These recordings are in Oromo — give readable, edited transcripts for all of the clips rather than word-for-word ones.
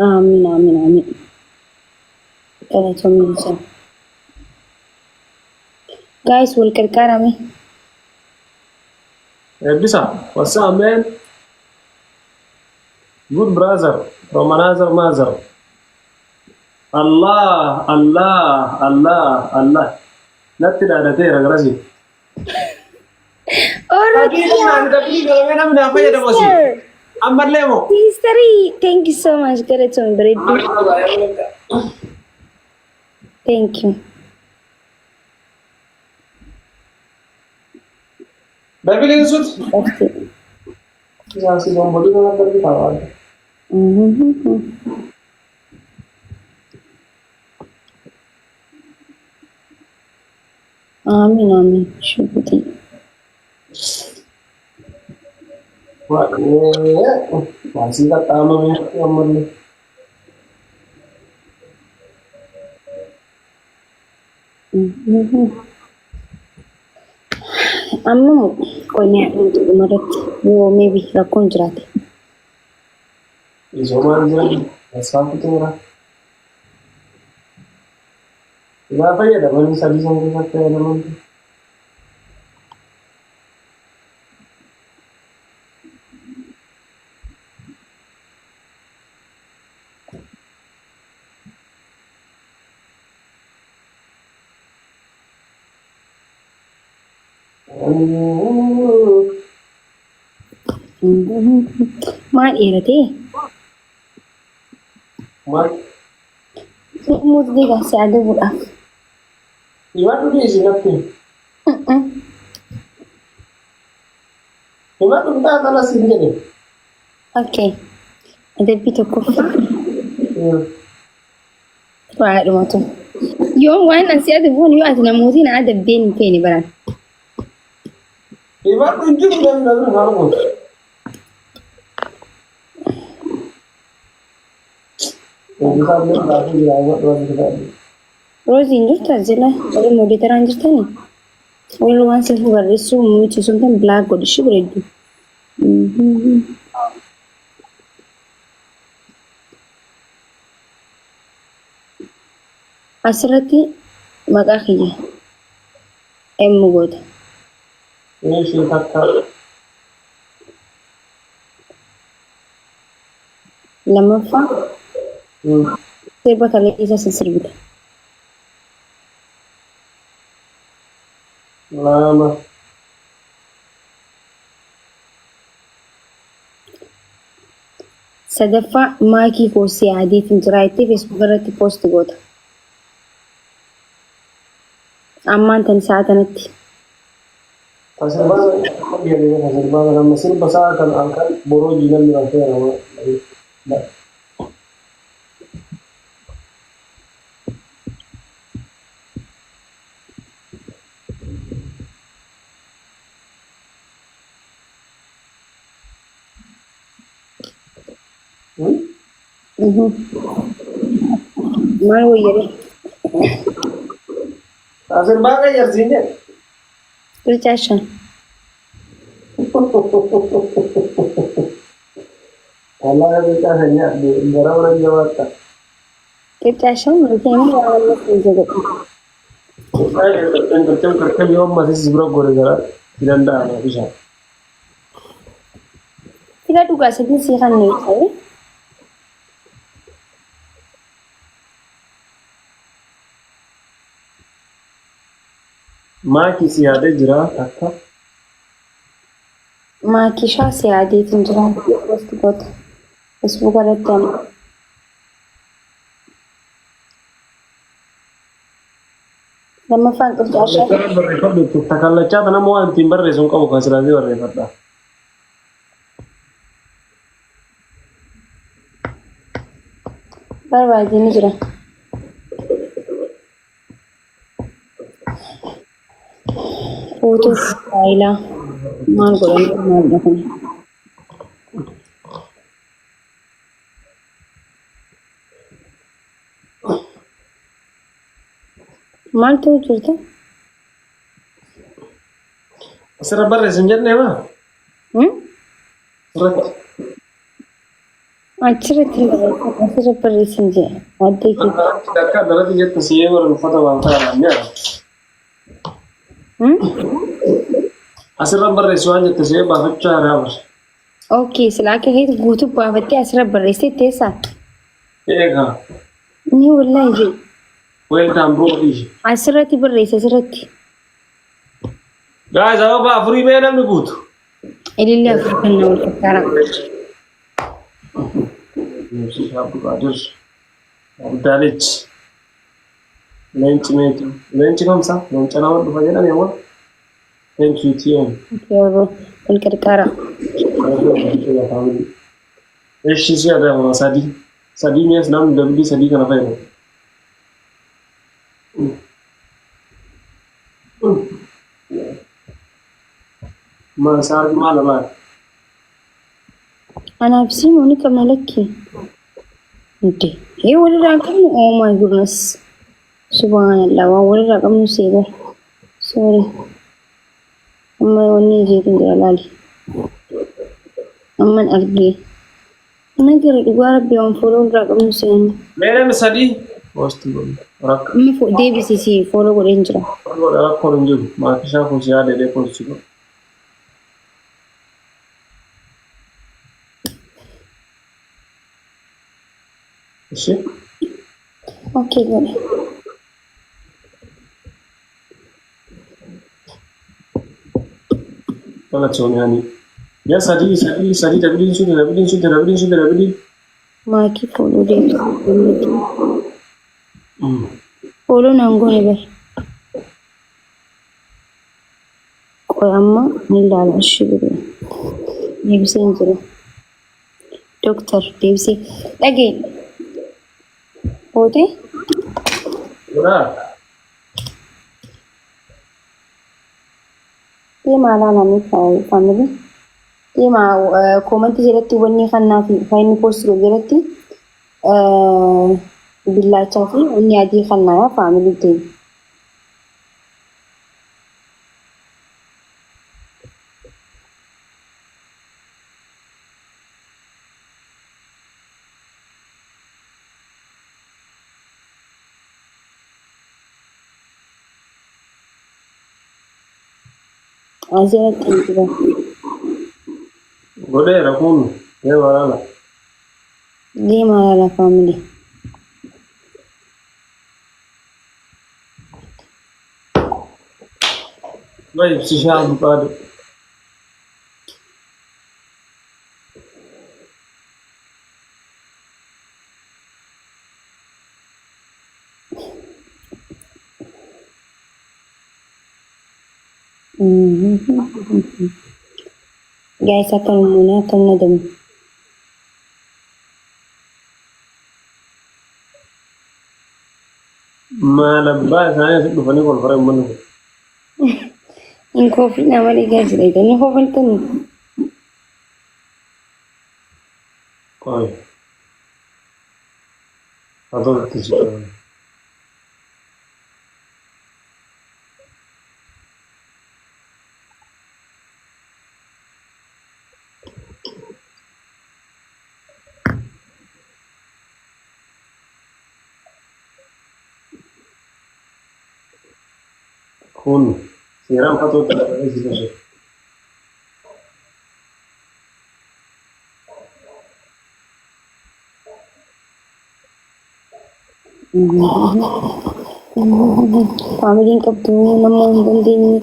Amiin amiin amiin. Galatoomii Hussein. Guys wal qarqaarame. Eebbisa, what's up man? Good brother from another mother. Allah, Allah, Allah, Allah. Natti dhaadateera garasii. Orotiyaa. Ammallee moo? Sisterii, thank you so much. Galatoomii bareedduu. Thank you. Dabiliin sut. Dhafte. Siyaasi bombolii kana darbi taa'aa. Amiin amiin. Shubuxii. Waasii qaxxaamamee ammallee. Amma qonnaa dhumarratti yoo maybe rakkoon jiraate. Misoomaan jiran asfaaltii xumura. Isaa fayyadamanii sadii san keessatti fayyadaman. Maal dheeratee? Maal? Muuzii gaasee adabuudhaaf. Himadhu dhiisi natti. Himadhu bitaa kana siin jedhe. Okay. Adabbii tokkoffaa. Waa dhumatu. Yoo waan an si adabuun yoo ati namootiin na adabdeen hin feene baran. Himadhu hin jiru namni namni maal godhu. Eebbisaa illee baasee jira himadhu waan jedhu. Roozii hin jirtu as jala warri moodeetaraan jirtani. Warri waan silfu barreessuu muummichi sun kan bilaak godhi ishii bareeddu. Asirratti maqaa kiyya M goota. Ishee takka. Lammaffaa sirba kalee isa sin sirbita. Lama. Sadaffaa maakii koo si yaadeetiin jira jettee Facebook irratti post goota. Ammaan tan sa'a tanatti. Sirbaa sirbaa kana amma sirba sa'a kan halkan boroo namni rafeera. Maal wayyaree? Sirbaa qayyarsiin jedhe. Qircaa shan. Wallahi qircaa kan nyaadhe gara mana jabaatta. Qircaa shan yookiin immoo waan amma siin jedhu. Qircaa qircaa qircaa yoo ammas bira godhe gara danda'ama bishaan. Sila dhugaa sadii sii kan ta'e. Maakii si yaadee jira takka. Maakishaa si yaadeetiin jira. Post goota. Facebook irratti amma. Lammaffaan qircaa shan. Barreeffadhu takallachaa tana moo waan ittiin barreessu hin qabu kan silaasii barreeffadha. Barbaadee ni jira. Footoo faayilaa maal godhan maal dhufan. Maal ta'u jirta? Asirra barreessu hin jennee maa? Hmm? Asirratti. Achirratti hin barreessin asirra barreessin jee addee kee. Akka addarratti jette si eegalan uffata waan ta'an ni arga. Asirra barreessi waan jette si baafachaa haaraa bara. Okay, sila akka keeti guutuu baafattee asirra barreessitee teessaa? Eegaa. Ni wallaahi jee. Welcome bro kiyya. Asirratti barreessi asirratti. Guys, ababa afurii mee namni guutu. Ilillee afur kan nama fakkaara. Abdulqaadir. Abdaalich. Leenci meetu. Leenci kamsa? Leenca nama dhufa jedhame awwa. Thank you TM. Yeroo wal qarqaara. Eshi si adama sadii. Sadii mees namni dabli sadii kana fayyadamu. Maal saarri maal maal? Anaaf siimuu ni qabna lakki. Inte. Ee walirraa hin qabnu oh my goodness. Subhanallah waan walirraa qabnu seegaa. Sorry. Amma wanni jeetin jira laali. Amman argee. Nagara dhugaa rabbi waan fuula walirraa qabnu seenu. Mee namni sadii? Poostii godhu. Rakka. Amma deebisisi follow godheen jira. Rakkoon hin jiru. Maakishaa kun si yaada jedhee poostii godhu. Ishi. Okay godhe. Galatoomii. Yaa sadii sadii sadii dabiliin sun dabiliin sun dabiliin sun dabiliin. Maakii follow deebisi. Follow naan goone bar. Qoy amma ni ilaala ishii godhe. Deebisee hin jiru. Doktar deebisee. Dhagee. Bootee. Godhaa. Deemaa ilaalaa family. Deemaa comment jalatti wanni kannaa fi kan inni post godhu jalatti billaachaa fi wanni adii kannaa family deema. Asirratti hin jiran. Godheera kun deemaa ilaala. Deemaa ilaala family. Ma ibsishaa Abdulqaadir. Guys, akka nuuni akka nu adamu. Maal abbaa isaanii asitti dhufanii kolfara uummanni kun. Hin koofina malee guys dheedanii koofaltanii. Qoy. Haa ta'u itti si qaban. Kun seeraan fatootti agarsiisa sun. Familyn qabdu nama hin dandeenye.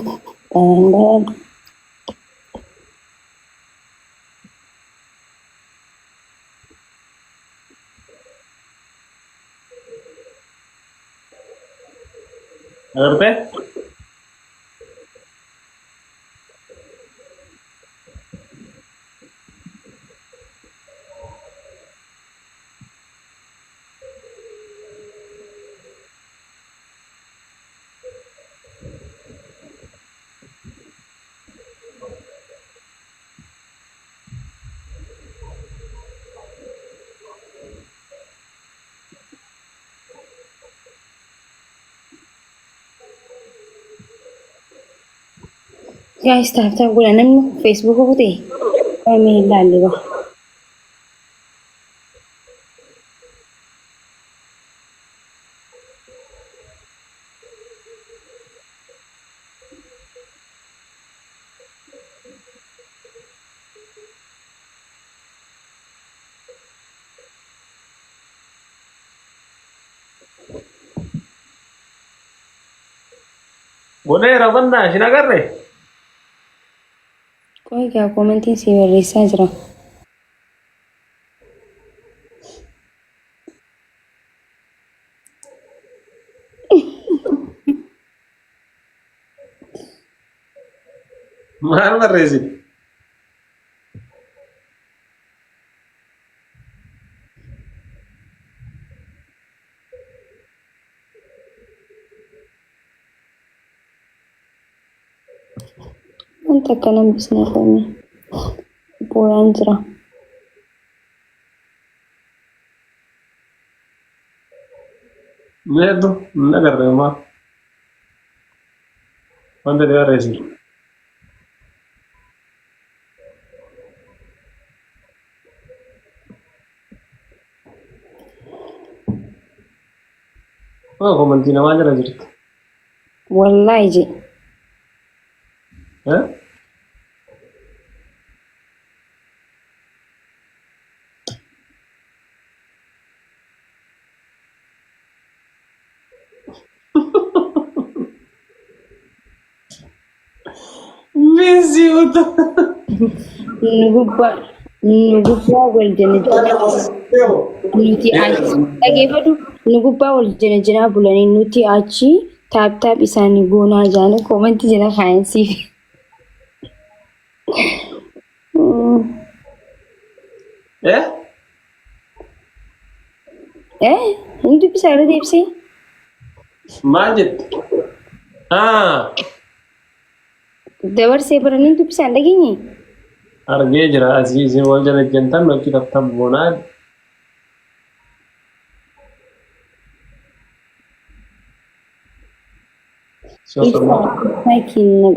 Agartee? Guys, tap tap godha namni Facebook kutee. Mee ilaalle ba. Godheera bannaa ishin agarre. Qoy gaa koomentiin sii barreessaa jira. Maal barreessite? Wanta akkana bisnee qoome. Booyaan jira. Meetu hin agarre homaa. Wanta ati barreessite. Oh, komantii namaa jala jirti. Wallaahi je. Eh? Miss you. Nu gubbaa nu gubbaa wal janajjanaa nuti achi dhageeffadhu nu gubbaa wal janajjanaa bulanii nuti achi taap taap isaanii goonaa jaanii koomantii jala kaayansiif. Eh? Eh? Hin dubbisaa irra deebisee? Maal jette? Ah, Dabarsee bara ni dubbisaa hin dhageenye? Argee jira asii isin wal jala jentan nuti tap goonaa. Ibsaa ibsaa kenna.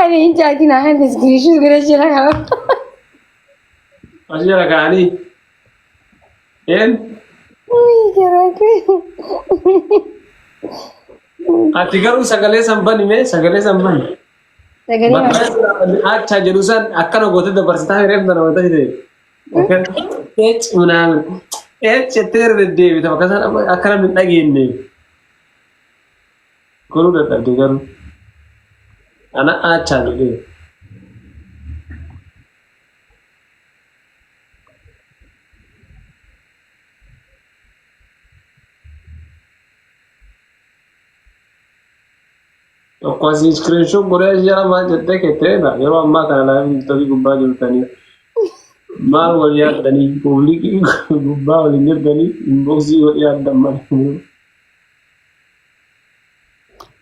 Ani hin jaatina kan iskiriishuus gara jira qaba. As jala kaa'anii. Een Uy, garaa kee. Ati garuu sagalee san bani mee sagalee san bani. Sagalee Bakka achaa jedhu san akkana gootee dabarsitaa reef nana wanta jedhe. Ec minaamin. Ec jettee irra deddeebita bakka san akka namni hin dhageenye. Godhuu dadhabde garuu. Ana achaa jedhee. Tokko asii iskiriinshoot godhee as jala maal jettee ketteedha. Yeroo ammaa kana laayivii tiktookii gubbaa jirtanii maal wal yaaddanii publikii gubbaa waliin jirtanii inboksii wal yaaddan malee.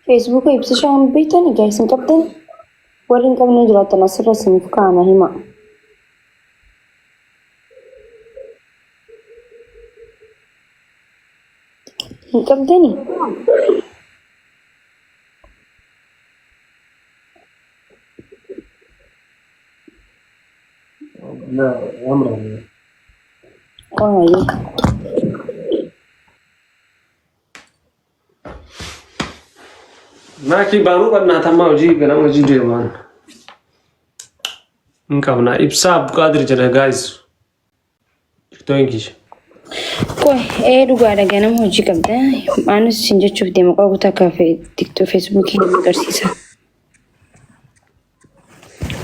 Feesbuuka ibsishaa hin beektani guys hin qabdan warri hin qabne jiraattan asirra isiniif kaa'ama hima. Hin qabdani? Qohayyee. Maakii baanuu qabnaa tammaa hojii ganama hojii deemaan. Hin qabnaa. Ibsaa Abduqaadir jedha guys. Tiktokiin kiyya. Qoy ee dhugaadha ganama hojii qabda. Anis isin jechuuf deema qoy kutaa akka tiktok feesbuukii nama agarsiisa.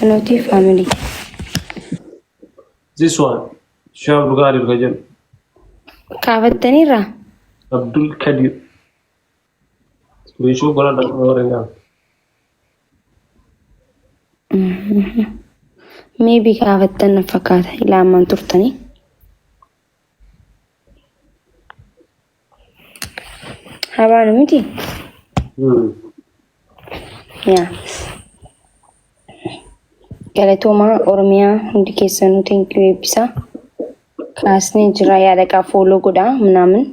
Kanootii faamilii. This one. Shee Abduqaadir ka jedhu. Kaafattaniirra? Abdul Kadir. Screenshot godhadha warra hin qabne. Maybe kaafattan na fakkaata ilaamaan turtanii. Habaanu miti? Yaa. Galatoomaa Oromiyaa hundi keessanuu thank you eebbisaa. Kaasnee jira yaada qaa fooloo godhaa minaamin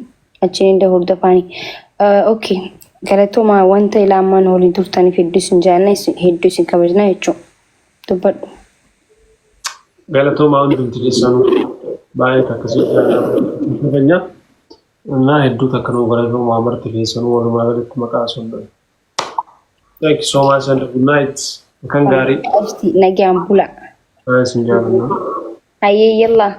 achiin hunda hordofaani. Okay. Galatoomaa, wanta ilaamaan waliin turtaniif hedduu isin jaallanna, hedduu isin kabajna jechuudha. Dubbadhu. Galatoomaa hundumti keessanuu, baay'ee akkasii kabajna. Innaa hedduu takka nuu galatoomaa marti keessanuu, walumaa galatti maqaa sun. Thank you so much and good night. Kan gaarii. Nagaan bula. Baay'ee isin jaallanna. Hayyee, yallaa.